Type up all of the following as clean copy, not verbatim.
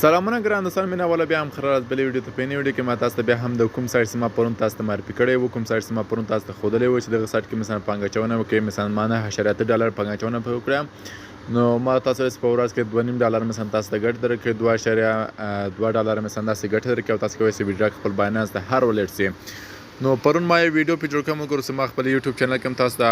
سلامونه ګران دوستان، مینه والا، بیا هم ښه راغلاست بلې ویډیو ته. په نوې ویډیو کې ما تاسو ته بیا هم د کوم سایټ څخه ما پرون تاسو ته معرفي کړی وو، کوم سایټ څخه ما پرون تاسو ته ښودلی وو چې دغه سایټ کې مثلا پانګه اچونه وکړئ. مثلا ما 9.8 ډالر پانګه اچونه پرې وکړه، نو ما تاسو په ورځ کې 2.5 ډالر مثلا تاسو ته ګټه درکړي، 2.2 ډالر مثلا داسې ګټه درکړي او تاسو کولی شئ withdraw خپل بایننس ته هر wallet سي. نو پرون ما یو ویډیو په جوړ کړم مګر ما خپل یوټیوب چینل کې تاسو ته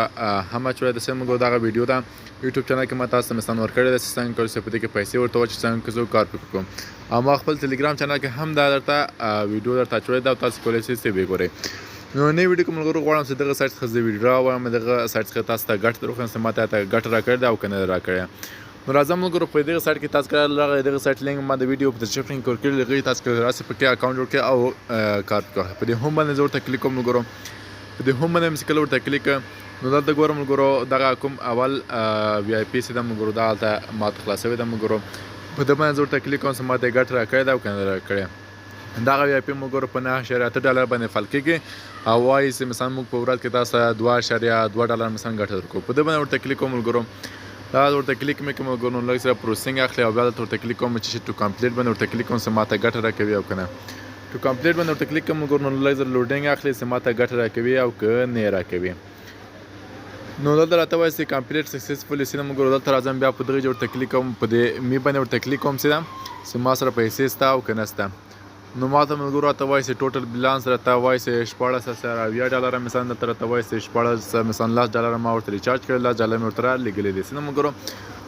هم اچولې ده، سم مګر دغه ویډیو ده. یوټیوب چینل کې ما تاسو ته مثلا ورکړی ده چې څنګه کولی شئ په دې کې پیسې ورته واچوئ، څنګه که زه کار پرې وکړم، او ما خپل ټلګرام چینل کې هم دا درته ویډیو درته اچولې ده او تاسو کولی شئ چې ویې ګورئ. نو نوې ویډیو کې ملګرو غواړم چې دغه سایټ څخه زه ویډرا وایم، دغه سایټ څخه تاسو ته ګټه در وښیم چې ما ته ګټه راکړې ده او که نه راکړې. نو راځم ملګرو، په دغه سایټ کې تاسو کله راغلی، دغه سایټ لینک ما د ویډیو په description کې ورکړی لغی، تاسو کله راسئ پکې اکاونټ جوړ کړئ او کار وکړئ. په دې home باندې زه ورته کلیک کوم ملګرو. په دې home باندې مې کله ورته کلیک، نو دلته ګورم ملګرو، دغه کوم اول VIP چې ده ملګرو، دا هلته ماته خلاص شوې ده ملګرو. په ده باندې زه ورته کلیک کوم چې ماته یې ګټه راکړې ده او که نه راکړې. دغه VIP ملګرو په 9.8 ډالر باندې فعال کېږي او وایي چې مثلا موږ په ورځ کې تاسو ته 2.2 ډالر مثلا ګټه درکوو. په ده باندې ورته کلیک کوم ملګرو. دا ورته کلیک مې کوم ملګرو، نو لږ سره processing اخلي او بیا دلته ورته کلیک کوم چې to complete باندې ورته کلیک کوم چې ماته ګټه راکوي او که نه. to complete باندې ورته کلیک کوم ملګرو، نو لږ سره loading اخلي چې ماته ګټه راکوي او که نه راکوي. نو دلته راته وایي چې complete successfully سینه ملګرو. دلته راځم، بیا په دغه ورته کلیک کوم، په دې me باندې ورته کلیک کوم سینه چې ما سره پیسې سته او که نه سته. نو ما ته ملګرو راته وایي چې total balance راته وایي چې 16.70 ډالر، مثلا دلته راته وایي چې 16 مثلا 10 ډالر ما ورته recharge کړل، 10 ډالر مې ورته لېږلي دي سینه ملګرو.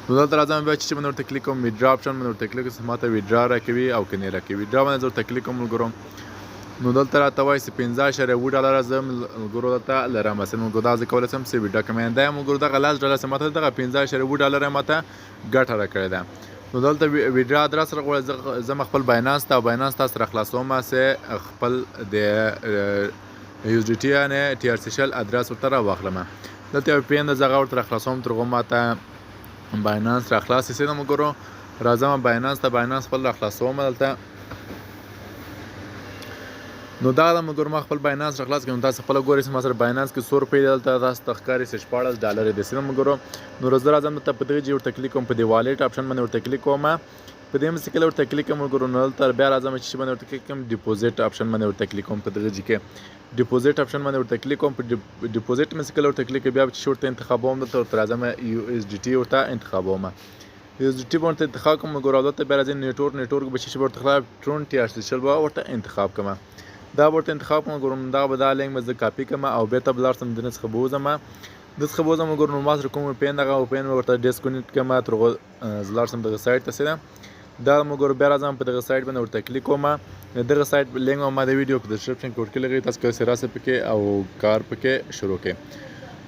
نو دلته راځم، بیا چې باندې ورته کلیک کوم، withdraw option باندې ورته کلیک کوم چې ما ته withdraw راکوي او که نه راکوي. withdraw باندې ورته کلیک کوم ملګرو، نو دلته راته وایي چې 5.7 ډالر زه ملګرو دلته لرم. چې ملګرو دا زه کولی شم چې withdraw کړم. دا ملګرو دغه 10 ډالر چې ماته دغه 5.7 ډالر ماته ګټه راکړې ده. نو دلته withdraw address راغواړي. زه خپل بایننس ته او بایننس تاسو را خلاصوم چې خپل د USDT یعنې TRC 20 ادرس ورته را واخلم. دلته یو پین د زغه ورته را خلاصوم تر غو ماته بایننس را خلاص شي. نو ملګرو راځم بایننس ته، بایننس خپل را خلاصوم دلته. نو دا د مګر ما خپل بایننس را خلاص کړم. تاسو خپل ګورئ چې ما سره بایننس کې څو روپۍ دلته تاسو ته ښکاري چې 16 ډالر دي سم مګر. نو زه راځم دلته په دغه ځای ورته کلیک کوم، په دې wallet option باندې ورته کلیک کوم. په دې مې کله ورته کلیک کوم مګر، نو دلته بیا راځم چې باندې ورته کلیک کوم، deposit option باندې ورته کلیک کوم. په دغه ځای کې deposit option باندې ورته کلیک کوم. په deposit مې کله ورته کلیک، بیا چې ورته انتخابوم، دلته ورته راځم، USDT ورته انتخابوم. USDT ورته انتخاب کوم مګر، دلته بیا راځي network. network به چې ورته خلاف ټرون TRC 20 به ورته انتخاب کوم. دا ورته انتخاب کوم ګورم، دا به دا لینک به زه کاپي کوم او بیرته به لاړ شم، دنه څخه به وځم، د څخه به وځم ګورم. نو ما سره کوم پین، دغه پین ورته disconnect کوم تر هغو زه لاړ شم دغه سایټ ته. سره دا مګر بیا راځم، په دغه سایټ باندې ورته کلیک کوم. دغه سایټ لینک ما د ویډیو په description کې ورکړی لري، تاسو کولی شئ راسئ پکې او کار پکې شروع کړئ.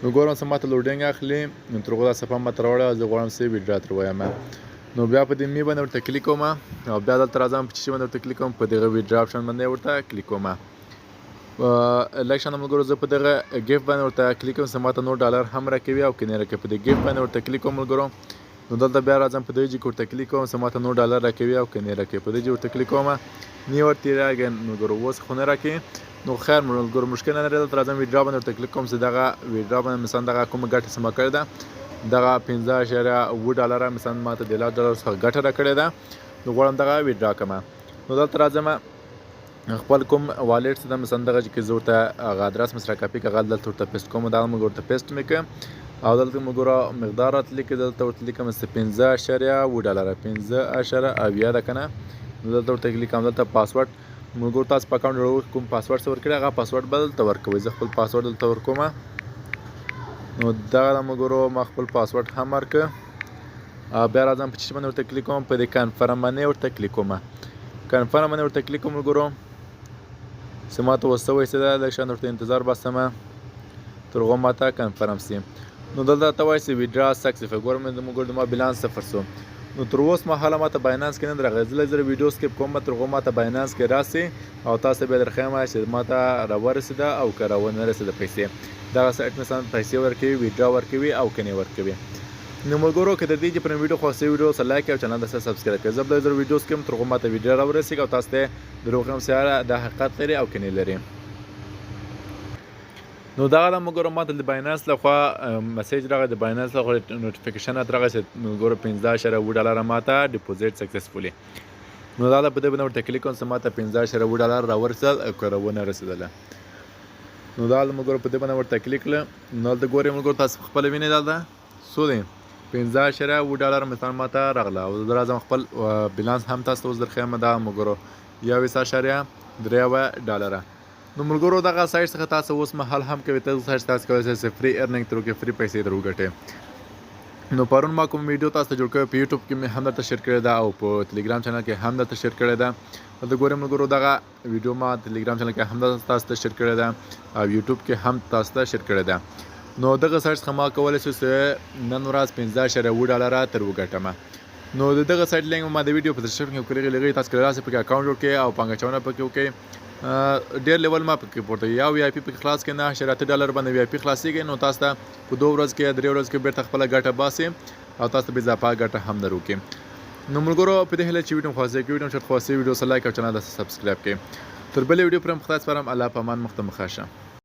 نو ګورم چې ماته loading اخلي، نو تر هغو دا صفحه ماته راوړه. زه غواړم چې withdraw ترې وایم، نو بیا په دې me باندې ورته کلیک کوم او بیا دلته راځم، په چې باندې ورته کلیک کوم، په دغه withdraw option باندې ورته کلیک کوم. لږ شان ملګرو زه په دغه gift باندې ورته کلیک کوم چې ماته نور ډالر هم راکوي او که نه راکوي. په دې gift باندې ورته کلیک کوم ملګرو، نو دلته بیا راځم، په دې ځای کې ورته کلیک کوم چې ماته نور ډالر راکوي او که نه راکوي. په دې ځای ورته کلیک کوم، نی ورته راګن ملګرو، اوس خو نه راکوي. نو خیر ملګرو، مشکل نه لري. دلته راځم، withdraw باندې ورته کلیک کوم چې دغه withdraw باندې مثلا دغه کومه ګټه چې ما کړې ده، دغه 5.7 ډالره مثلا ماته د 10 ډالر څخه ګټه راکړې ده، نو غواړم دغه withdraw کړم. نو دلته راځم، خپل کوم wallet څه ده، مثلا دغه چې زه ورته هغه ادرس مې سره کاپي کړه، هغه دلته ورته paste کوم. دا موږ ورته paste مې کړ او دلته موږ ګوره مقدار راته لیکي. دلته ورته لیکم چې 5.7 ډالره، 5.70 ده که نه. نو دلته ورته لیکم، دلته پاسورډ موږ تاسو په اکاونټ جوړولو کوم پاسورډ څه ورکړی، هغه پاسورډ به دلته ورکوئ. زه خپل پاسورډ دلته ورکوم. نو دغه د مګرو ما خپل پاسورډ هم ورکړ. بیا راځم، په چې باندې ورته کلیک کوم، په دې confirm باندې ورته کلیک کوم. confirm باندې ورته کلیک کوم ملګرو چې ماته اوس څه وایي څه ده. لږ شان ورته انتظار باسم تر هغو ماته confirm سي. نو دلته ته وایي چې withdraw successful. ګورم د مګر د ما بیلانس صفر سو. نو تر اوس مهاله ماته بایننس کې نه راغلی. زه لږ زره ویډیو skip کوم تر هغو ماته بایننس کې راسي او تاسو به درښیم چې ماته راورسېده او که راونه رسېده پیسې. دغه سایټ مثلا پیسې ورکوي، withdraw ورکوي او که نه ورکوي. نو ملګرو، که د دې چې پر ویډیو خوښ شوی، ویډیو سره like او چینل سره subscribe کړئ. زه به زر ویډیو skip تر هغو ماته ویډیو راورسېږي او تاسو ته دروغ هم سره د حقیقت لري او که نه لري. نو دغه د مګرو ماته د بایننس لخوا message راغی، د بایننس لخوا notification راغی چې مګرو 5.7 ډالر ماته deposit successfully. نو دا په دې باندې ورته کلیک کوم چې ماته 15.7 ډالر راورسېدل او که راونه رسېدله. نو دا ملګرو په دې باندې ورته کلیک کړه. نو دلته ګورئ ملګرو، تاسو خپله وینئ دلته څو دی، 15.7 ډالر مثلا ماته راغله. او زه راځم خپل بیلانس هم تاسو ته اوس درښیم. دا ملګرو 21.73 ډالره. نو ملګرو، دغه سایټ څخه تاسو اوس مهال هم کوي، تاسو سایټ تاسو کولی شئ چې free earning تر وکړئ، free پیسې تر وګټئ. نو پرون ما کوم ویډیو تاسو ته جوړ کړی، په یوټیوب کې مې هم درته share کړې ده او په تلګرام channel کې هم درته share کړې ده. دلته ګورئ ملګرو، دغه ویډیو ما تلګرام channel کې هم تاسو ته share کړې ده او یوټیوب کې هم تاسو ته share کړې ده. نو دغه سایټ څخه ما کولی شو چې نن ورځ 15.7 ډالره تر وګټم. نو د دغه سایټ لینک ما د ویډیو په description کې کړی لري، تاسو کله راسئ پکې account جوړ کړئ او پانګه اچونه پکې وکړئ. ډیر level ما پکې پورته یا VIP پکې خلاص کړئ، 9.8 ډالر باندې VIP خلاصېږي. نو تاسو ته په 2 ورځ کې یا 3 ورځ کې بیرته خپله ګټه باسي او تاسو ته به اضافه ګټه هم در وکړي. نو ملګرو، په دې هیله چې ویډیو مو خوښه کړي، ویډیو مو خوښه، ویډیو سره like او channel subscribe کړئ. تر بلې ویډیو پرم خدای سپارم، الله په امان، مخته مخه شه.